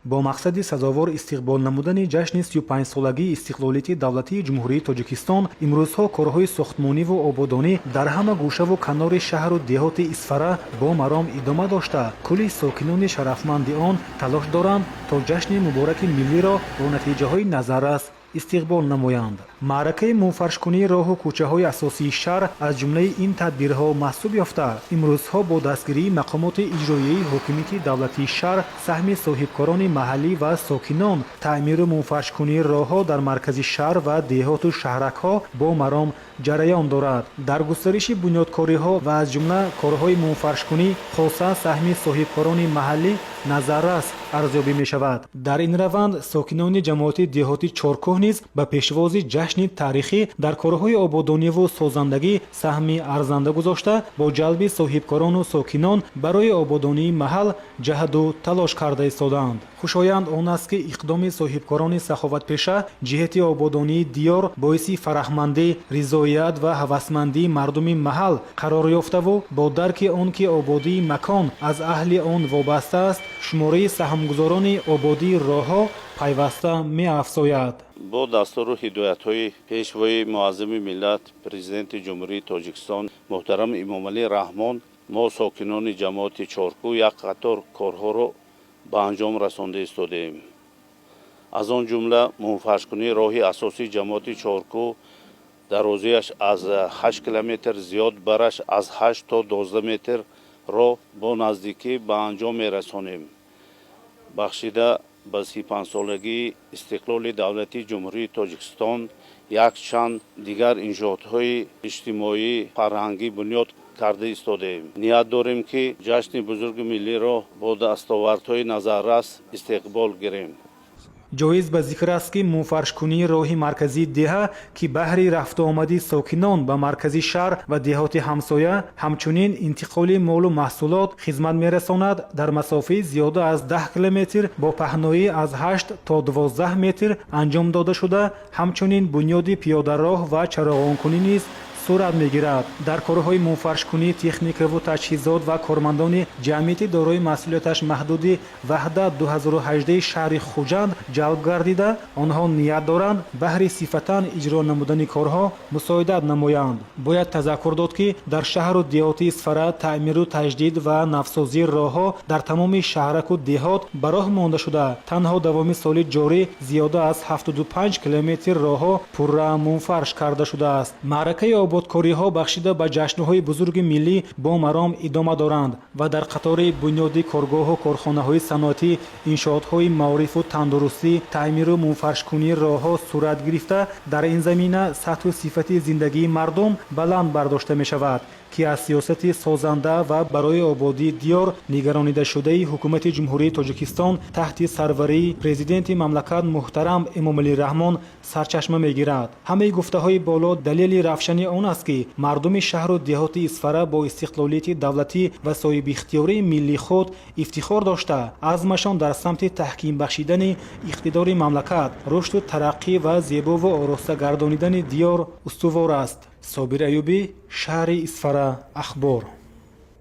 Бо мақсади сазовор истиқбол намудани ҷашни 35-солагии истиқлолияти давлатии Ҷумҳурии Тоҷикистон имрӯзҳо корҳои сохтмониву ободонӣ дар ҳама гӯшаву канори шаҳру деҳоти Исфара бо маром идома дошта, кулли сокинони шарафманди он талош доранд, то ҷашни мубораки миллиро бо натиҷаҳои назаррас истиқбол намоянд. Маъракаи мумфаршкунии роҳу кӯчаҳои асосии шаҳр аз ҷумлаи ин тадбирҳо маҳсуб ёфта, имрӯзҳо бо дастгирии мақомоти иҷроияи ҳокимияти давлатии шаҳр, саҳми соҳибкорони маҳаллӣ ва сокинон таъмиру мумфаршкунии роҳҳо дар маркази шаҳр ва деҳоту шаҳракҳо бо маром ҷараён дорад. Дар густариши бунёдкориҳо ва аз ҷумла корҳои мумфаршкунӣ хоса саҳми соҳибкорони маҳаллӣ назаррас арзёбӣ мешавад. Дар ин раванд сокинони ҷамоати деҳоти Чоркӯҳ низ ба пешвози ҷашни таърихӣ дар корҳои ободониву созандагӣ саҳми арзанда гузошта, бо ҷалби соҳибкорону сокинон барои ободонии маҳал ҷаҳду талош карда истодаанд. Хушоянд он аст, ки иқдоми соҳибкорони саховатпеша ҷиҳати ободонии диёр боиси фараҳмандӣ, ризоият ва ҳавасмандии мардуми маҳал қарор ёфтаву бо дарки он ки ободии макон аз аҳли он вобаста аст, шумораи саҳмгузорони ободии роҳҳо пайваста меафзояд. Бо дастуру ҳидоятҳои Пешвои муаззами миллат, Президенти Ҷумҳурии Тоҷикистон муҳтарам Эмомалӣ Раҳмон, мо, сокинони ҷамоати Чоркӯҳ, як қатор корҳоро ба анҷом расонда истодаем. Аз он ҷумла мумфаршкунии роҳи асосии ҷамоати Чоркӯҳ, дарозиаш аз 8 километр зиёд, бараш аз 8 то 12 метр роҳ бо наздикӣ ба анҷом мерасонем. Бахшида ба 35-солагии истиқлоли давлатии Ҷумҳурии Тоҷикистон якчанд дигар иншоотҳои иҷтимоӣ, фарҳангӣ бунёд карда истодаем. Ният дорем, ки ҷашни бузурги миллиро бо дастовардҳои назаррас истиқбол гирем. Ҷоиз ба зикр аст, ки мумфаршкунии роҳи марказии деҳа, ки баҳри рафтуомади сокинон ба маркази шаҳр ва деҳоти ҳамсоя, ҳамчунин интиқоли молу маҳсулот хизмат мерасонад, дар масофаи зиёда аз 10 километр бо паҳноӣ аз 8 то 12 метр анҷом дода шуда, ҳамчунин бунёди пиёдароҳ ва чароғонкунӣ низ сурат мегирад. Дар корҳои мумфаршкунӣ техникаву таҷҳизот ва кормандони ҷамъияти дорои масъулияташ маҳдуди «Ваҳдат 2018» шаҳри Хуҷанд ҷалб гардида, онҳо ният доранд баҳри сифатан иҷро намудани корҳо мусоидат намоянд. Бояд тазаккур дод, ки дар шаҳру деҳоти Исфара таъмиру таҷдид ва навсозии роҳҳо дар тамоми шаҳраку деҳот ба роҳ монда шуда, танҳо давоми соли ҷорӣ зиёда аз 75 километр роҳҳо пурра мумфарш карда шудааст. Маъракаи ободкориҳо бахшида ба ҷашнҳои бузурги миллӣ бо маром идома доранд ва дар қатори бунёди коргоҳу корхонаҳои саноатӣ, иншоотҳои маорифу тандурустӣ, таъмиру мумфаршкунии роҳҳо сурат гирифта, дар ин замина сатҳу сифати зиндагии мардум баланд бардошта мешавад, ки аз сиёсати созанда ва барои ободии диёр нигаронидашудаи Ҳукумати Ҷумҳурии Тоҷикистон таҳти сарварии Президенти мамлакат муҳтарам Эмомалӣ Раҳмон сарчашма мегирад. Ҳамаи гуфтаҳои боло далели равшани он аст, ки мардуми шаҳру деҳоти Исфара бо истиқлолияти давлатӣ ва соҳибихтиёрии миллии худ ифтихор дошта, азмашон дар самти таҳким бахшидани иқтидори мамлакат, рушду тараққӣ ва зебову ороста гардонидани диёр устувор аст. Собир Аюбӣ, шаҳри Исфара, Ахбор.